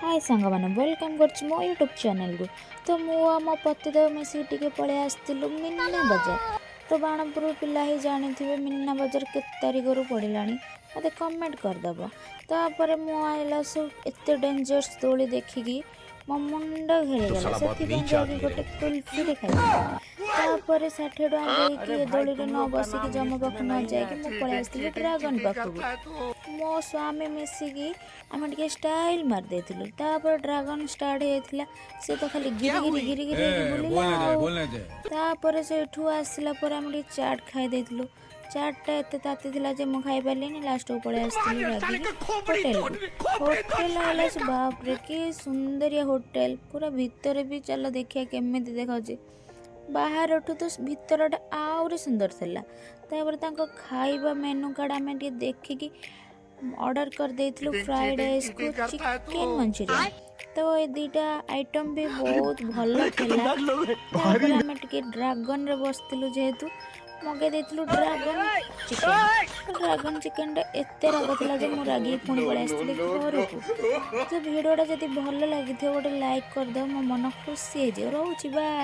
ହାଏ ସାଙ୍ଗମାନେ, welcome କରୁଛି ମୋ ୟୁଟ୍ୟୁବ୍ ଚ୍ୟାନେଲ୍କୁ। ତ ମୁଁ ଆଉ ମୋ ପତିଦେବ ମିଶିକି ଟିକେ ପଳେଇ ଆସିଥିଲୁ ମୀନା ବଜାର। ତ ବାଣପୁର ପିଲା ହିଁ ଜାଣିଥିବେ ମୀନା ବଜାର କେତେ ତାରିଖରୁ ପଡ଼ିଲାଣି, ମୋତେ କମେଣ୍ଟ କରିଦେବ। ତାପରେ ମୁଁ ଆଇଲା ସବୁ ଏତେ ଡେଞ୍ଜରସ୍ ଦୋଳି ଦେଖିକି ମୋ ମୁଣ୍ଡ ଖେଳିଗଲା। ସେଥିପାଇଁ ଯାଇକି ଗୋଟେ କୁଲଫିରେ ଖାଇଥିଲି। ତାପରେ 60 ଟଙ୍କା ଦେଇକି ଏ ଦୋଳିରେ ନ ବସିକି, ଯମ ପାଖକୁ ନ ଯାଇକି ମୁଁ ପଳେଇ ଆସିଥିଲି ଡ୍ରାଗନ୍ ପାଖକୁ। ମୋ ସ୍ୱାମୀ ମିଶିକି ଆମେ ଟିକେ ଷ୍ଟାଇଲ୍ ମାରି ଦେଇଥିଲୁ। ତାପରେ ଡ୍ରାଗନ୍ ଷ୍ଟାର୍ଟ ହେଇଯାଇଥିଲା। ସେ ତ ଖାଲି ଗିରି ଗିରି ଗିରି ଗିରି ହେଇକି ବୁଲିଲା। ଆଉ ତାପରେ ସେଇଠୁ ଆସିଲା ପରେ ଆମେ ଟିକେ ଚାଟ୍ ଖାଇ ଦେଇଥିଲୁ। ଚାଟ୍ଟା ଏତେ ତାତି ଥିଲା ଯେ ମୁଁ ଖାଇପାରିଲିନି। ଲାଷ୍ଟକୁ ପଳେଇ ଆସିଥିଲି ରାଗିକି ହୋଟେଲକୁ। ହୋଟେଲ ହେଲା ସେ, ବାପରେ, କି ସୁନ୍ଦରିଆ ହୋଟେଲ ପୁରା। ଭିତରେ ବି ଚାଲ ଦେଖିବା କେମିତି ଦେଖାଉଛି। ବାହାରଠୁ ତ ଭିତରଟା ଆହୁରି ସୁନ୍ଦର ଥିଲା। ତାପରେ ତାଙ୍କ ଖାଇବା ମେନୁ କାର୍ଡ଼ ଆମେ ଟିକେ ଦେଖିକି ଅର୍ଡ଼ର କରିଦେଇଥିଲୁ ଫ୍ରାଏଡ଼ ରାଇସ୍କୁ ଚିକେନ୍ ମଞ୍ଚୁରିଆନ୍। ତ ଏ ଦୁଇଟା ଆଇଟମ୍ ବି ବହୁତ ଭଲ ଥିଲା। ତାପରେ ଆମେ ଟିକେ ଡ୍ରାଗନରେ ବସିଥିଲୁ ଯେହେତୁ, ମଗେଇ ଦେଇଥିଲୁ ଡ୍ରାଗନ୍ ଚିକେନ୍। ଡ୍ରାଗନ୍ ଚିକେନ୍ଟା ଏତେ ରାଗ ଥିଲା ଯେ ମୁଁ ରାଗିକି ପୁଣି ପଳେଇ ଆସିଥିଲି ଘରକୁ। ତ ଭିଡ଼ିଓଟା ଯଦି ଭଲ ଲାଗିଥିବ, ଗୋଟେ ଲାଇକ୍ କରିଦେବ, ମୋ ମନ ଖୁସି ହେଇଯିବ। ରହୁଛି, ବାଏ।